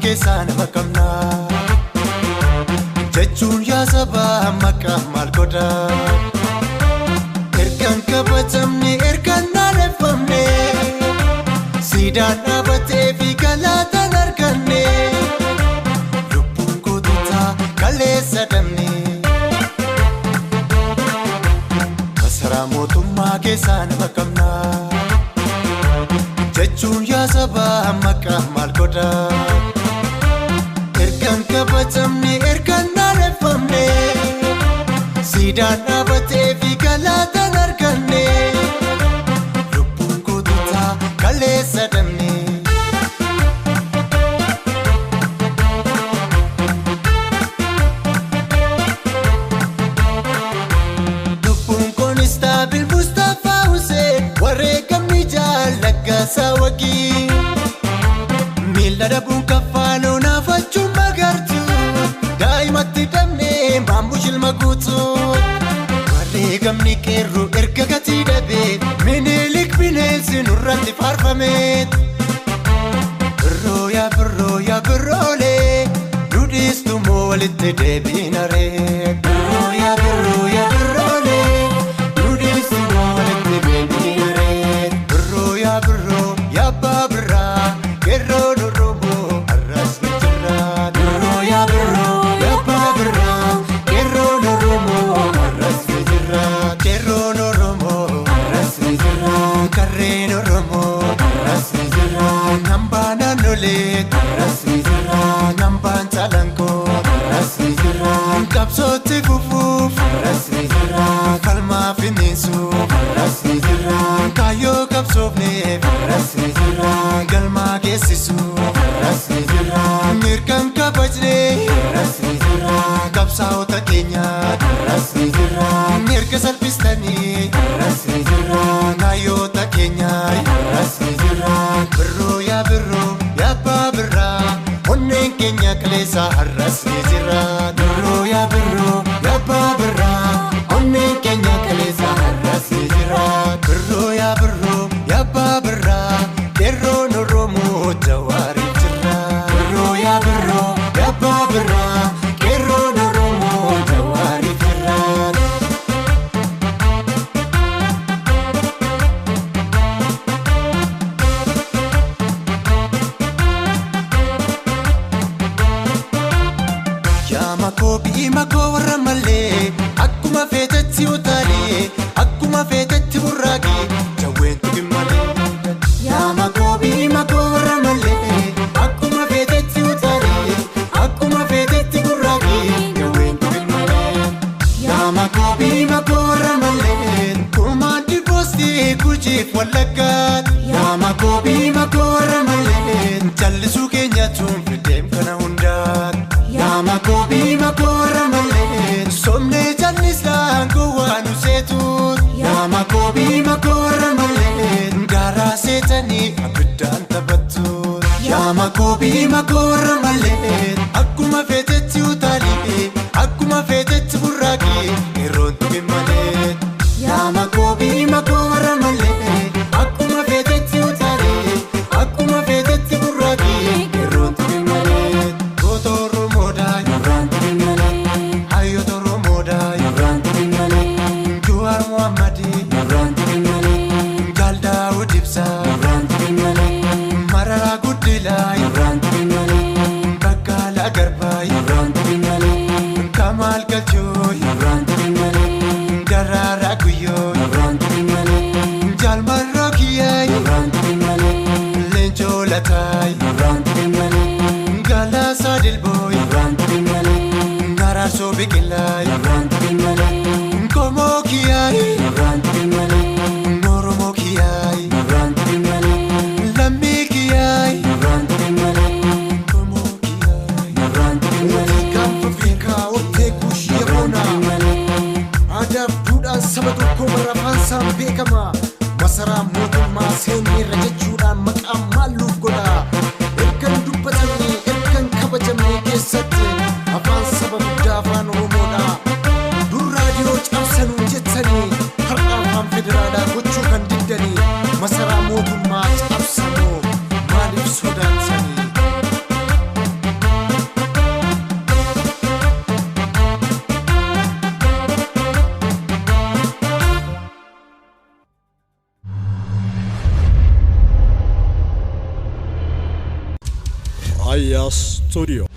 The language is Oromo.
Keessaa nama qabna jechuun yaa sabaa maqaa maal godha? Ergaan kabajamne, ergaan naaneffamne, siidaan dhaabatee fi galaataan arganne, lubbuun goototaa kaleessa damne. Masaraa mootummaa keessaa nama qabna jechuun yaa sabaa maqaa maal godha? Ergaan kabajamne, ergaan naaneffamne, siidaan dhaabatee fi galaataan arganne, lubbuun goototaa kaleessa damne. Lubbuun koonistaabil Mustaphaa Hussein, wareegamni jaallaggasaa wagii. Miila dhabuun kaffaanoo naafachuun magartuu, daa'imatti dhabnee maammush ilma guutuu. Wareegamni qeerroo erga gatii dhabee, Minilik bineensi nurratti faarfame. Birroo yaa birroo yaa birroolee, nu dhiistu moo walitti deebinaree? Birroo yaa birroo yaa birroolee, nu dhiistu moo walitti deebinaree? Birroo yaa birroo yaa abbaa birraa, qeerroon Oromoo har'as ni jira. Birroo yaa birroo yaa abbaa birraa, qeerroon Oromoo har'as ni jira. Qeerroon Oromoo har'as ni jira. Karreen Oromoo har'as ni jira. Nambaa naannolee har'as ni jira. Nambaan calanqoo har'as ni jira. Qabsootti fufuuf har'as ni jira. Falmaa finiinsuuf har'as ni jira. Kaayyoo qabsoofneef har'as ni jira. Galmaa geessisuuf har'as ni jira. Mirgaan kabajnee har'as ni jira. Qabsaa'ota keenya har'as ni jira. Mirga salphistanii har'as ni jira. Naayyoota keenya har'as ni jira. Birroo yaa birroo yaa abbaa birraa, onneen keenya kaleessa har'as ni jira. Birroo yaa birroo yaa abbaa birraa, onneen keenya kaleessa har'as ni jira. Birroo yaa birroo yaa abbaa birraa, qeerroon Oromoo jawaariif jira. Birroo yaa birroo yaa abbaa birraa, qeerroon Oromoo jawaariif jira. Yaa makoo bi'i makoo warra malee, akkuma feetetti utaalee, akkuma feetetti burraaqee, jawween tuqin malee. Yaa makoo bi'i makoo warra malee, akkuma feetetti utaalee, akkuma feetetti burraaqee, jawween tuqin malee. Yaa makoo bi'i makoo warra malee, kumaandi poostii Gujiif Wallaggaatti. Yaa makoo bi'i makoo warra malee, callisuu keenya tun fideem kana hundaatti. Yaa makoo bi'i makoo warra malee, somnee jallisaan gowwaa nu seetuut. Yaa makoo bi'i makoo warra malee, garaa seetanii abiddaan taphattu. Yaa makoo bi'i makoo warra malee, akkuma feetetti utaalee, akkuma feetetti burraaqee, qeerroon tuqin malee. Yaa makoo bi'i makoo warra malee, akkuma feetetti utaalee, akkuma feetetti burraaqee, qeerroon tuqin malee. Goota Oromoodhaa Nurraan tuqin malee. Hayyoota Oromoodhaa Nurraan tuqin malee. Jawaar Mohammadii Nurraan tuqin malee. Jaal Daawud Ibsaa Nurraan tuqin malee. Mararaa Guddinaa Nurraan tuqin malee. Baqqalaa Garbaa Nurraan tuqin malee. Kamaal Galchoo Nurraan tuqin malee. Daraaraa Guyyoo Nurraan tuqin malee. Jaal Marroo Kiyyaa Nurraan tuqin malee. Leencoo Lataa Nurraan tuqin malee. Galaasaa Dilboo Nurraan tuqin malee. Araarsoo Biqilaa Nurraan tuqin malee. Qomoo Kiyyaa Nurraan tuqin malee. Oromoo Kiyyaa Nurraan tuqin malee. Lammii Kiyyaa Nurraan tuqin malee. Qomoo Kiyyaa. Nurraan tuqin malee. Gaanfa Afrikaa hortee Kuushii Nurraan Yaboonaa. tuqin malee. Aadaaf duudhaan saba tokkoo bara afaan beekama. Masaraa mootummaa seenneerra jechuudhaan maqaan maalluuf godha? Ergan dubbatamne, ergan kabajamne keessatti afaan saba guddaa afaan Oromoodha. Dur raadiyoo cabsanuu jettanii, har'a afaan federaalaa gochuu kan diddanii, masaraa mootummaa cabsamoo maaliif sodaatanii? Studio.